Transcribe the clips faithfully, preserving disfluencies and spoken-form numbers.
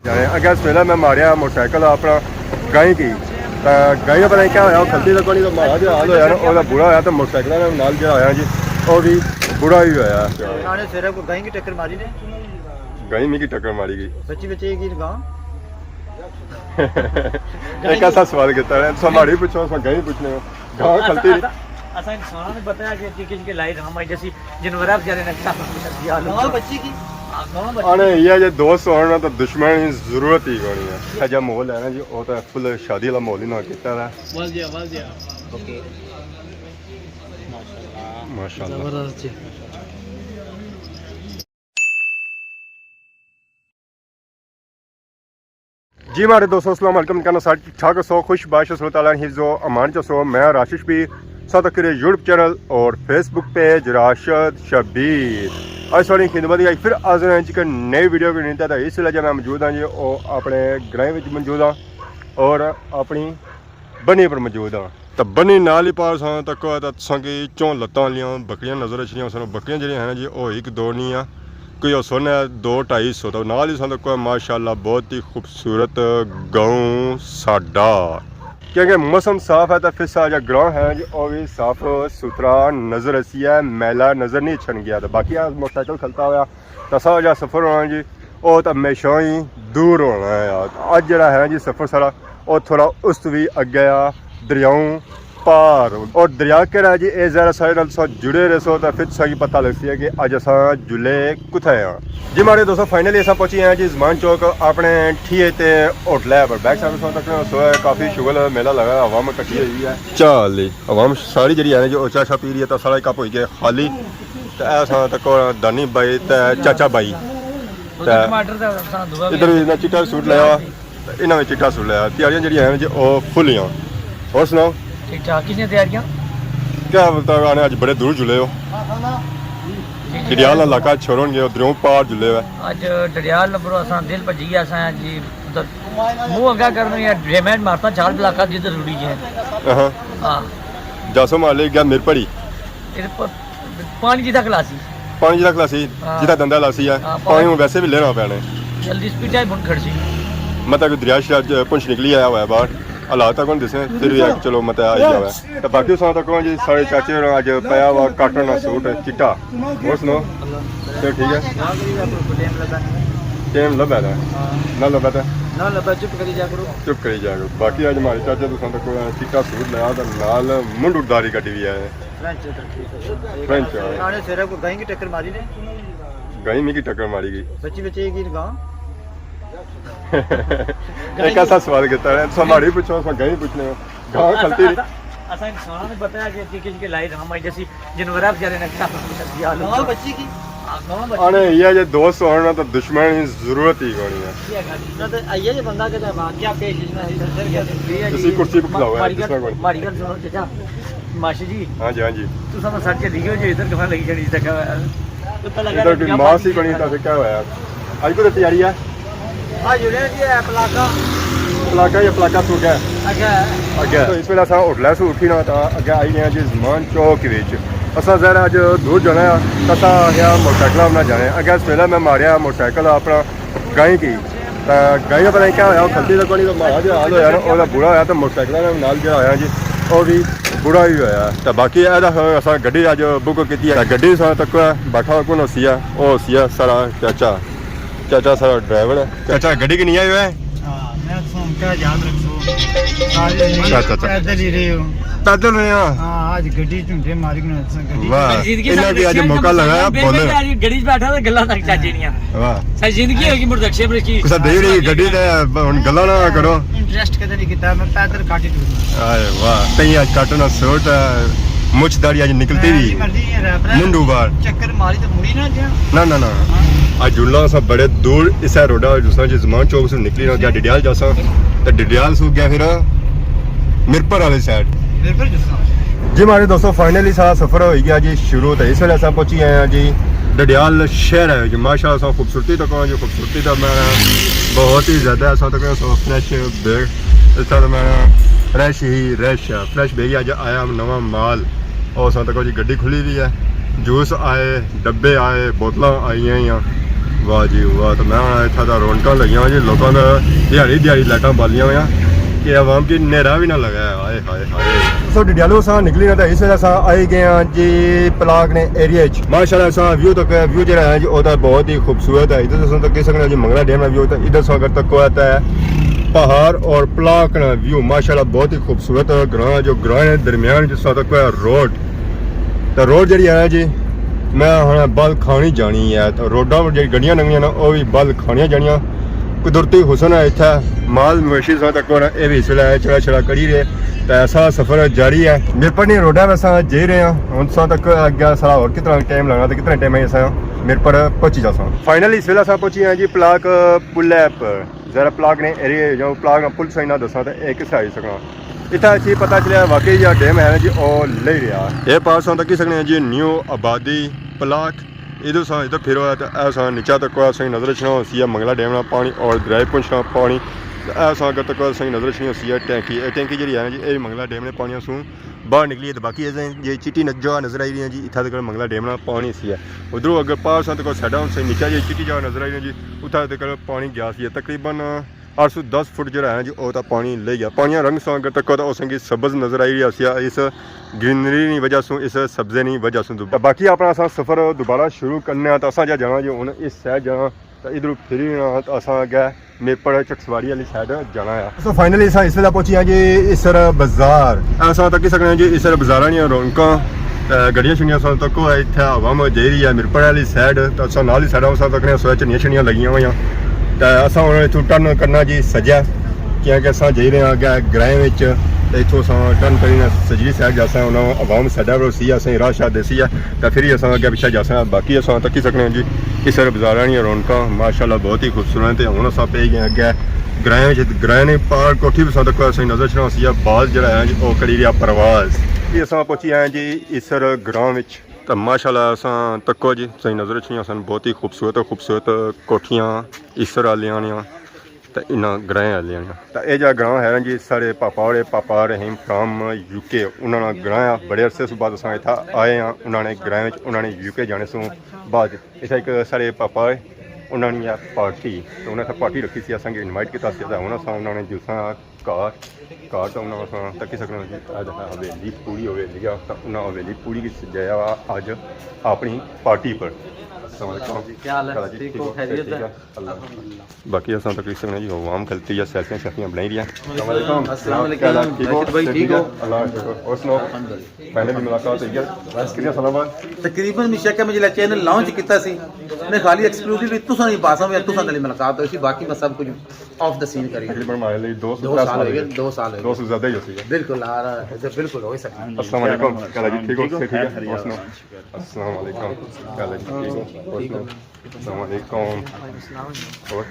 جانے۔ اگے اس ویلے میں ماریا موٹر سائیکل اپنا گائیں کی، تے گائیں دا پتہ نہیں کیا ہویا، او کھلتی تے کوئی نہیں، تے مارا جو حال ہویا نا، او برا ہویا، تے موٹر سائیکل نے نال جڑا ہویا جی، او بھی برا ہی ہویا۔ انہاں نے سویرے کوئی گائیں کی ٹکر ماری نے؟ گائیں میکی ٹکر ماری گئی۔ بچی بچی کی گاں؟ ایک ایسا سوال کیتا ہے، تساں ماڑی پوچھو، تساں گائیں پوچھنے ہو۔ گاں کھلتی نہیں۔ اساں، اساں انساناں نے پتہ ہے کہ کس کے لائے گاں مائی جیسی جانوراں بچارے نے کیا پتہ کیا حال ہوتا۔ گاں بچی کی؟ ہاں، گاں بچی۔ انے یہ جے دوست ہون نا تو دشمن کی ضرورت ہی کونی ہے۔ اجا ماحول ہے نا جی، او تے فل شادی والا ماحول ہی نہ کیتا ہے۔ واہ جی، واہ جی۔ اوکے۔ ماشاءاللہ۔ زبردست جی۔ جی ماڑے دوستو، السلام علیکم۔ کہنا سارے ٹھیک ٹھاک ہسو، خوش باش ہسو، اللہ تعالیٰ نے حفظ و امان چ ہسو۔ میں راشد شبیر، ساتھ کرے یوٹیوب چینل اور فیس بک پیج راشد شبیر۔ اج ساری خدمت اچ پھر حاضر ہیں جی کہ نئی ویڈیو کے نیتے۔ تو اس ویلے جے میں موجود ہاں جی، او اپنے گرائیں وچ موجود ہاں اور اپنی بنی پر موجود ہاں۔ تے بنی نال ہی پار ساں تکو تے تساں کی چون لتاں آلیاں بکریاں نظر اچھنیاں سن۔ بکریاں جڑیاں ہیں نا جی، او ہک دو نہیں آ، کوئی او سن ہے دو ڈھائی سو۔ تے نال ہی ساں تکو ماشاءاللہ بہت ہی خوبصورت گاؤں ساڈا، کیونکہ موسم صاف ہے تے پھر سا جا گراں ہے جی، او بھی صاف ستھرا نظر اسی ہے، میلا نظر نہیں اچھن گیا۔ تے باقی آ موٹر سائیکل کھلتا ہویا تے سارا جا سفر ہونا جی، او تے ہمیشہ ہی دور ہونا ہے یار۔ اج جڑا ہے جی سفر سارا، او تھوڑا اس تو بھی اگے آ، دریاؤں پار۔ اور دریا کہڑا ہے جی، اے ذرا سارے نال تساں جڑے رہسو تے پھر تساں کی پتہ لگسی ہے کہ اج اساں جلے کتھے آں۔ جی ماڑے دوستو، فائنلی اساں پہنچی ہیں جی زمان چوک اپنے ٹھیے تے ہوٹل ہے پر۔ بیک سائیڈ تساں تکنے سو ہے، کافی شغل میلہ لگا ہے، عوام کٹھی ہوئی ہے۔ چالی عوام ساری جڑی ہے نا جی، او چاہ شاہ پی رہی ہے، تے سارا کپ ہوئی گیا خالی۔ تے اے اساں تکو دانی بھائی تے چاچا بھائی۔ تے ادھر ٹماٹر تے اساں دعا ادھر بھی انہاں چٹا سوٹ لایا، تے انہاں وچ چٹا سوٹ لایا۔ تیاریاں جڑیاں ہیں جی او فل ہیاں۔ اور سناؤ؟ ٹھیک ٹھاک، کس نے تیاریاں؟ کیا بولتا آنے اج بڑے دور جلے ہو؟ ڈڈیال علاقہ چھوڑن گے، ادھروں پار جلے ہوئے۔ اج ڈڈیال نمبر اساں دل بھجی گیا، اساں جی ادھر منہ اگا کرنے یا ڈیمیج مارتا چال علاقہ جدھر روڑی ہے۔ ہاں۔ ہاں۔ جاسو مالے گیا میر پڑی۔ پانی جتھا کلاسی۔ پانی جتھا کلاسی، ہاں۔ جتھا دندا لاسی ہے۔ ہاں، پانی پانی۔ ہوں ویسے بھی لینا پینے۔ جلدی سپیڈا ہی بن کھڑسی۔ مطلب کہ دریا شریا پنچ نکلی آیا ہوا ہے باہر۔ حالات تک کون دسے، پھر بھی آ کہ چلو مت آئی جاوے۔ تے باقی اساں تک جی سارے چاچے ہوراں اج پایا ہوا کاٹن نا سوٹ چٹا۔ اور سناؤ؟ سب ٹھیک ہے؟ ٹائم لبھا تھا؟ نہ لبھا تھا؟ نہ لبھا، چپ کری جا کرو۔ چپ کری جا کرو۔ باقی اج ہمارے چاچے تساں تک چٹا سوٹ لایا تے نال منڈو داری کڈی وی ہے۔ فرینچ ہے، ترقی۔ فرینچ ہے۔ آنے سویرے کوئی گائیں کی ٹکر ماری نے؟ گائیں میکی ٹکر ماری گئی۔ بچی بچی کی گاں؟ ایک ایسا سوال کیتا ہے، تساں ماڑی پوچھو، اساں گائیں پوچھنے ہو۔ گاں کھلتی نہیں۔ اساں، اساں انساناں نے پتہ ہے کہ کس کے لائے گاں مائی جیسی جانوراں بچارے نے کیا حال ہوتا۔ بچی کی؟ ہاں، گاں بچی۔ آنے یہ جے دوست ہونا تو دشمن کی ضرورت ہی کونی ہے۔ نہ تے آئیے جے بندہ کدے واقعہ پیش نہ ہی سر کے۔ تسی کرسی پہ کھلاؤ ہے، ماڑی گل، جس طرح کوئی۔ ماڑی گل سنو چچا، ماشی جی۔ ہاں جی، ہاں جی۔ تساں سچ چلی گئے جو ادھر کہاں لگی جانی تک۔ ادھر کوئی ماس ہی کونی، تاں پھر کیا ہویا؟ اج کوئی تیاری ہے؟ آ جڑے جی اے پلاکا۔ پلاکا یا پلاکا سوٹ ہے؟ اگے۔ اگے۔ تو اس ویلے اساں ہوٹل سے اٹھی نا تاں اگے آئی گئے جی زمان چوک وچ۔ اساں ذرا اج دور جانا ہے، تاں اساں آخیا موٹر سائیکل نہ جانے۔ اگے اس ویلے میں ماریا موٹر سائیکل اپنا گائیں کی۔ تاں گائیں دا پتہ نہیں کیا ہویا، او کھلتی تے کوئی نہیں، تاں ماڑا جو حال ہویا نا، او تاں برا ہویا، تاں موٹر سائیکل نال جڑا ہویا جی، او بھی برا ہی ہویا۔ تاں باقی اے تاں اساں گڈی اج بک کیتی ہے، تاں گڈی ساں تک بیٹھا کون ہوسی ہے، او ہوسی ہے سارا چاچا۔ چاچا سارا ڈرائیور ہے۔ چاچا، گڈی کی نہیں آئے ہوئے؟ ہاں، میں سو کیا یاد رکھسو۔ ساری زندگی اچھا، اچھا، اچھا۔ پیدل ہی رہے ہو۔ پیدل رہے ہاں۔ ہاں، آج گڈی جھنڈے ماری کو نہ گڈی۔ واہ، انہاں کی اج موقع لگا ہے، بولے۔ گڈی بیٹھا تے گلاں تک چاچی نیاں۔ واہ۔ ساری زندگی ہوگی مردکشے پر کی۔ کسا دے رہی گڈی تے ہن گلاں نہ کرو۔ انٹرسٹ کدے نہیں کیتا، میں پیدل گھٹ ہی ٹرنا۔ آئے واہ، تئیں اج کاٹن نا سوٹ، مچھ داڑھی اج نکلتی وی۔ مرضی ہے، ریپر ہے۔ منڈو باہر۔ چکر ماری تے مڑی نہ گیا۔ نہ، نہ، نہ۔ ہاں۔ اج جلنا سا بڑے دور، اسے روڈا جسا جی زمان چوک سے نکلی نہ گیا، ڈڈیال جاساں۔ تے ڈڈیال سو گیا پھر میرپور والے سائیڈ۔ میرپور جسا۔ جی ماڑے دوستو، فائنلی سارا سفر ہوئی گیا جی شروع، تے اس ویلے اساں پہنچی آئے ہیں جی ڈڈیال شہر ہے جی۔ ماشاءاللہ سا خوبصورتی تک جی، خوبصورتی دا میں بہت ہی زیادہ اساں تک سو فریش بیگ، اس طرح میں فریش ہی رش ہے، فریش بیگ اج آیا نواں مال۔ اور اساں تک جی گڈی کھلی ہوئی ہے، جوس آئے، ڈبے آئے، بوتلاں آئیاں ہیں۔ واہ جی واہ، تو میں اتھا دا رونقاں لگیاں ہوئیاں جی، لوکاں دا دیہاڑی دیہاڑی لائٹاں بالیاں ہوئیاں کہ عوام کی نیرا بھی نہ لگا ہے۔ ہائے ہائے ہائے۔ سو ڈڈیالو اساں نکلی نا، تے اس ویلے اساں آئی گئے ہاں جی پلاک نے ایریا اچ۔ ماشاءاللہ اساں ویو تک، ویو جڑا ہے جی، او تاں بہت ہی خوبصورت ہے۔ ادھر اساں تکی سکنے ہاں جی منگلا ڈیم نا ویو، تے ادھر اساں اگر تکو ہے تے پہاڑ اور پلاک نا ویو، ماشاءاللہ بہت ہی خوبصورت گراں، جو گراں نے درمیان جس طرح تکو ہے روڈ، تے روڈ جڑی ہے نا جی، میں ہن بل کھانی جانی ہے، تے روڈاں پر جڑی گڈیاں لنگھنیاں نا، او وی بل کھانیاں جانیاں۔ قدرتی حسن ہے اتھے، مال مویشی ساں تک ہونا، اے وی اس ویلے چڑا چڑا کری رہے، تے ایسا سفر جاری ہے۔ میرپور نی روڈاں ویسا جائی رہے ہاں، ہن ساں تک اگے سارا اور کتنا ٹائم لگنا تے کتنا ٹائم ہے اساں میرپور پہنچی جاساں۔ فائنلی اس ویلے اساں پہنچی ہیں جی پلاک پل پر، ذرا پلاک نے ایریا جو پلاک نا پل سائیں نہ دساں تے اے کس طرح آئی سکنا۔ اتھا اچھی پتہ چلیا واقعی جا ڈیم ہے نا جی، او لئی رہیا۔ اے پار ساں تکی سکنے ہیں جی نیو آبادی پلاک۔ ادھر ساں ادھر پھرو ہے تے اے ساں نیچا تکو ہے ساں نظر اچھنا ہوسی ہے منگلا ڈیم نا پانی اور دریائے پونچھ نا پانی۔ تے اے ساں اگر تکو ہے ساں نظر اچھنی ہوسی ہے ٹینکی۔ اے ٹینکی جڑی ہے نا جی، اے منگلا ڈیم نے پانی سوں باہر نکلی ہے۔ تے باقی اے جے چٹی ن-، جگہ نظر آئی رہی ہے جی، اتھا تک منگلا ڈیم نا پانی سی ہے۔ ادھروں اگر پار ساں تکو سائیڈاں ساں نیچا جے چٹی جگہ نظر آئی رہی ہے جی، اتھا تک پانی گیا سی ہے۔ تقریباً اٹھ سو دس فٹ جڑا ہے نا جی، او تاں پانی لے گیا۔ پانی نا رنگ ساں اگر تکو تاں او ساں کی سبز نظر آئی رہیا سی، اس گرینری نی وجہ سوں، اس سبزے نی وجہ سوں۔ تاں باقی اپنا اساں سفر دوبارہ شروع کرنے آں، تاں اساں جا جانا جی ہن اس سائیڈ جانا، تاں ادھروں پھری آنا تاں اساں اگے میرپور چکسواری والی سائیڈ جانا ہے۔ سو فائنلی اساں اس ویلے پہنچی ہاں جی اسر بازار۔ اساں تکی سکنے ہاں جی اسر بازاراں نیاں رونقاں۔ تے گڈیاں شڈیاں اساں تکو ہے، اتھے عوام جائی رہی ہے میرپور والی سائیڈ، تے اساں نال ہی سائیڈاں اساں تکنے سوے چنیاں شنیاں لگیاں ہوئیاں۔ تے اساں ہن اتھوں ٹرن کرنا جی سجے، کیونکہ اساں جائی رہے ہیں اگے گرائیں وچ، تے اتھوں اساں ٹرن کری نا سجی سائیڈ جاساں، انہاں عوام سائیڈ پر سی، اساں راہ شاہ دیسی ہے، تے پھر ہی اساں اگے پیچھے جاساں۔ باقی اساں تکی سکنے ہیں جی اسر بازاراں نیاں رونقاں ماشاءاللہ بہت ہی خوبصورت ہیں۔ ہن اساں پئی گئے اگے گرائیں وچ، گرائیں نے پار کوٹھی بھی اساں تکو اساں نظر اچھنا ہوسی ہے، باز جڑا ہے جی او کری رہیا پرواز۔ یہ اساں پہنچی آئے ہیں جی اسر گراں وچ۔ تے ماشاءاللہ اساں تکو جی، ساں نظر اچھنیاں سن بہت ہی خوبصورت، خوبصورت کوٹھیاں اسر آلیاں نیاں تے انہاں گرائیں آلیاں نیاں۔ تے اے جا گراں ہے جی ساڑے پاپا ہوڑے، پاپا رحیم فرام یو کے، انہاں نا گراں آ۔ بڑے عرصے سوں بعد اساں اتھا آئے آں، انہاں نے گرائیں وچ، انہاں نے یو کے جانے سوں بعد اتھا ایک ساڑے پاپا ہے، انہاں نی ہے پارٹی، تے انہاں اتھا پارٹی رکھی سی، اساں کی انوائٹ کیتا سی، تے ہن اساں انہاں نے جلساں گھر، گھر تے انہاں اساں تکی سکنے ہو جی، اے دیکھا حویلی، پوری حویلی آ، تے انہاں حویلی پوری کی سجایا وا اج اپنی پارٹی پر۔ السلام علیکم۔ کیا حال ہے؟ کیا حال ہے جی؟ ٹھیک ہو؟ ٹھیک ہو؟ خیریت ہے؟ ٹھیک ہے؟ اللہ۔ باقی اساں تکی سکنے جی عوام کھلتی ہے، سیلفیاں شیلفیاں بنائی رہی ہے۔ السلام علیکم۔ السلام علیکم۔ کیا حال ہے؟ ٹھیک ہو؟ راشد بھائی، ٹھیک ہو؟ اللہ کا شکر۔ اور سناؤ؟ الحمدللہ۔ فائنلی ملاقات ہوئی ہے۔ کتنے سالاں بعد؟ تقریباً میں شیخ میں جڑا چینل لانچ کیتا سی، میں خالی ایکسکلوسیولی تساں نی پاساں میں تساں نال ملاقات ہوئی سی، باقی میں سب کچھ آف دا سین کری۔ تقریباً ہمارے لیے دو سو دو سال ہو گئے، دو سال ہو گئے۔ دو سو زیادہ ہی ہو سی ہے۔ بالکل، آ رہا ہے، بالکل ہو ہی سکتا ہے۔ السلام علیکم، کیا حال ہے جی؟ ٹھیک ہو؟ صحت ٹھیک ہے؟ اور سناؤ؟ السلام علیکم، کیا حال ہے جی؟ ٹھیک ہو؟ اور سناؤ؟ السلام علیکم۔ اور؟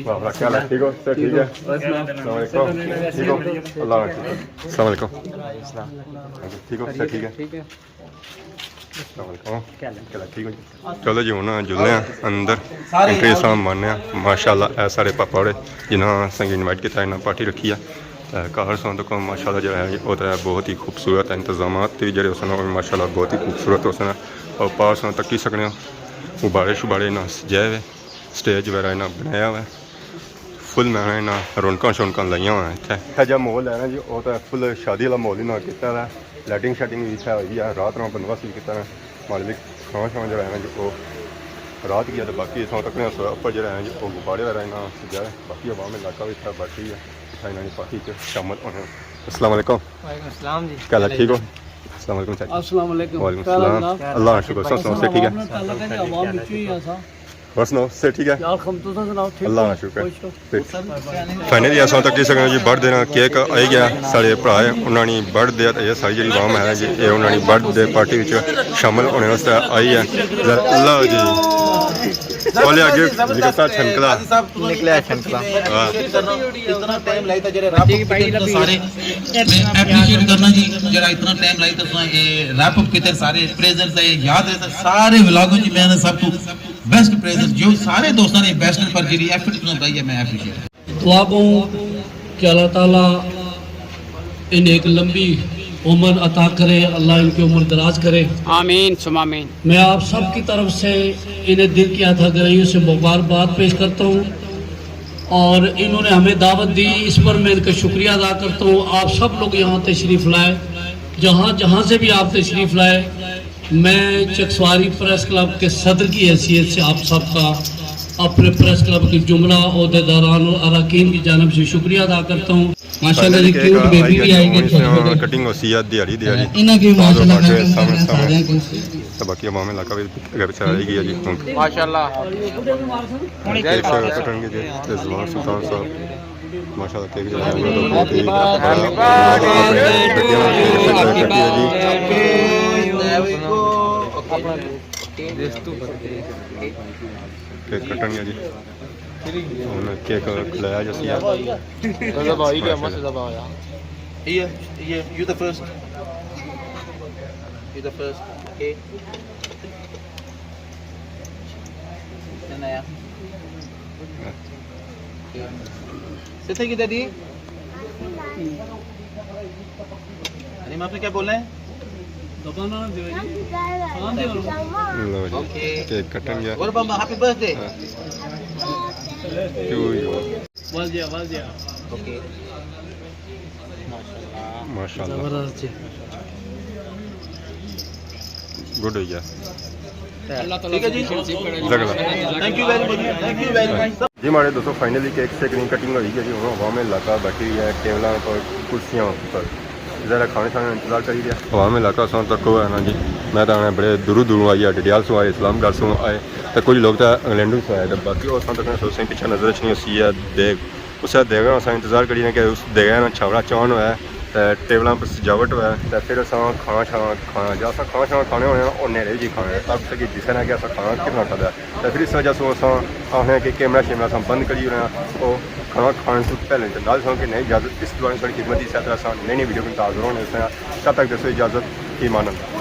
واہ، واہ، کیا حال ہے؟ ٹھیک ہو؟ صحت ٹھیک ہے؟ السلام علیکم۔ ٹھیک ہو؟ اللہ کا شکر۔ السلام علیکم۔ ٹھیک ہو؟ صحت ٹھیک ہے؟ السلام علیکم۔ کیا حال ہے؟ ٹھیک ہو جی؟ چلو جی، ہن جلنے آں اندر، انٹری اساں مارنے آں۔ ماشاءاللہ، اے ساڑے پاپا ہوڑے، جنہاں اساں کی انوائٹ کیتا، انہاں پارٹی رکھی ہے۔ تے گھر ساں تکو ماشاءاللہ جڑا ہے، او تے بہت ہی خوبصورت ہے، انتظامات وی جڑے ہوسن، او ماشاءاللہ بہت ہی خوبصورت ہوسن۔ اور پار ساں تکی سکنے ہو، غبارے شبارے انہاں سجائے ہوئے، سٹیج وغیرہ انہاں بنایا ہوئے۔ فل میں انہاں رونقاں شونقاں لائیاں ہوئیاں اتھے۔ اتھے جا ماحول ہے نا جی، او تے فل شادی والا ماحول انہاں کیتا ہوا ہے۔ لائٹنگ شائٹنگ وی اتھے ہوئی ہے، رات نال بندوبست وی کیتا ہے۔ مالک کھانا شانا جڑا ہے نا جی، او رات گیا تے باقی اتھاں تک نے اپر جڑا ہے جی، او غبارے وغیرہ انہاں سجا ہے۔ باقی عوام علاقہ وی اتھے بیٹھی ہے، اتھے انہاں نی پارٹی چ شامل ہونے۔ السلام علیکم۔ وعلیکم السلام جی۔ کیا حال ہے؟ ٹھیک ہو؟ السلام علیکم چاچا۔ السلام علیکم۔ وعلیکم السلام۔ اللہ کا شکر، سب سناؤ، سب ٹھیک ہے؟ عوام وچوں ہی آساں۔ اور سناؤ، صحت ٹھیک ہے؟ کیا حال، تم سناؤ، ٹھیک ہو؟ اللہ کا شکر۔ خوش ہو؟ فائنلی اساں تکی سکنے جی، برتھ ڈے نا کیک آئی گیا، ساڑے بھرا ہے، انہاں نی برتھ ڈے تے اے ساری جڑی عوام ہے جی، اے انہاں نی برتھ ڈے پارٹی وچ شامل ہونے واسطے آئی ہے۔ ذرا اللہ جی۔ بولے آگے نکلتا چھنکلا۔ نکلیا چھنکلا۔ واہ۔ اتنا ٹائم لائی تے جڑے رب سارے میں اپریشیٹ کرنا جی، جڑا اتنا ٹائم لائی تے تساں اے ریپ اپ کیتے سارے پریزنٹس اے یاد رہے سارے ولاگوں جی، میں سب کو بیسٹ پریزنٹ جو سارے دوستاں نے بیسٹ پر جڑی ایفرٹ تساں بھائی ہے، میں اپریشیٹ۔ دعا کروں کہ اللہ تعالیٰ انہیں ایک لمبی عمر عطا کرے، اللہ ان کی عمر دراز کرے۔ آمین ثم آمین۔ میں آپ سب کی طرف سے انہیں دل کی اتھاہ گہرائیوں سے مبارکباد پیش کرتا ہوں، اور انہوں نے ہمیں دعوت دی، اس پر میں ان کا شکریہ ادا کرتا ہوں۔ آپ سب لوگ یہاں تشریف لائے، جہاں جہاں سے بھی آپ تشریف لائے، میں چکسواری پریس کلب کے صدر کی حیثیت سے آپ سب کا اپنے پریس کلب کے جملہ عہدیداران اور اراکین کی جانب سے شکریہ ادا کرتا ہوں۔ ماشاءاللہ جی، کیوٹ بیبی بھی آئی گئی چھوٹی چھوٹی۔ کٹنگ ہوسی ہے دیہاڑی دیہاڑی۔ انہاں کی ماشاءاللہ ویلکم کر رہے ہیں سارے کو۔ تے باقی عوام علاقہ بھی اگے پیچھے آئی گئی ہے جی۔ ماشاءاللہ۔ کیک شیک کٹن گے جی، تے زمان سلطان صاحب ماشاءاللہ کیک جڑا ہے، وہ تو بہت ہی بڑا، کٹی ہے جی۔ کیک کٹن گیا جی۔ ہن کیک کھلایا جاسی ہے۔ رضا بھائی کے ماشاءاللہ۔ مست زبا آیا۔ یہ، یہ، you the first۔ You the first۔ Okay۔ کتنا آیا؟ Okay۔ کتنے کی دے دی؟ ارے، میں آپ نے کیا بولا ہے؟ لو جی، اوکے۔ کیک کٹن گیا۔ اور بابا، happy birthday۔ ہاں۔ ٹو یو۔ واہ جی، واہ جی۔ اوکے۔ ماشاءاللہ۔ زبردست جی۔ گڈ ہوئی گیا۔ اللہ تعالیٰ ٹھیک ہے جی۔ جزاک اللہ۔ Thank you very much۔ Thank you very much۔ جی ماڑے دوستو، فائنلی کیک شیک نی کٹنگ ہوئی گئی جی۔ ہن عوام علاقہ بیٹھی ہوئی ہے ٹیبلاں پر، کرسیاں پر، ذرا کھانے شانے نا انتظار کری رہیا۔ عوام علاقہ اساں تک ہے نا جی، میں تاں آنا بڑے دوروں دوروں آئی ہے، ڈڈیال سوں آئے، اسلام گڑھ سوں آئے، تے کچھ لوگ تاں انگلینڈ سوں آئے، تے باقی او اساں تک سوچیں پچھے نظر اچھنی ہوسی ہے دیگ، اسے دیگا اساں انتظار کری رہے کہ اس دیگا نا چھاوڑا چان ہوئے تے ٹیبلاں پر سجاوٹ ہوئے، تے پھر اساں کھانا شانا کھانا، جا اساں کھانا شانا کھانے ہونے آں، او نیڑے جی کھانے، تاکہ اساں کی دسے نہ کہ اساں کھانا کتنا کھادا ہے۔ تے پھر اس وجہ سوں اساں آخنے کہ کیمرہ شیمرہ اساں بند کری اوڑنے آں، او کھانا کھانے سے پہلے۔ تے نال اساں کی نئی اجازت، اس دوران ساڑی خدمت اس طرح اساں نئی نئی ویڈیو کے نال حاضر ہونے سے، تب تک دیسو اجازت، ایمان اللہ۔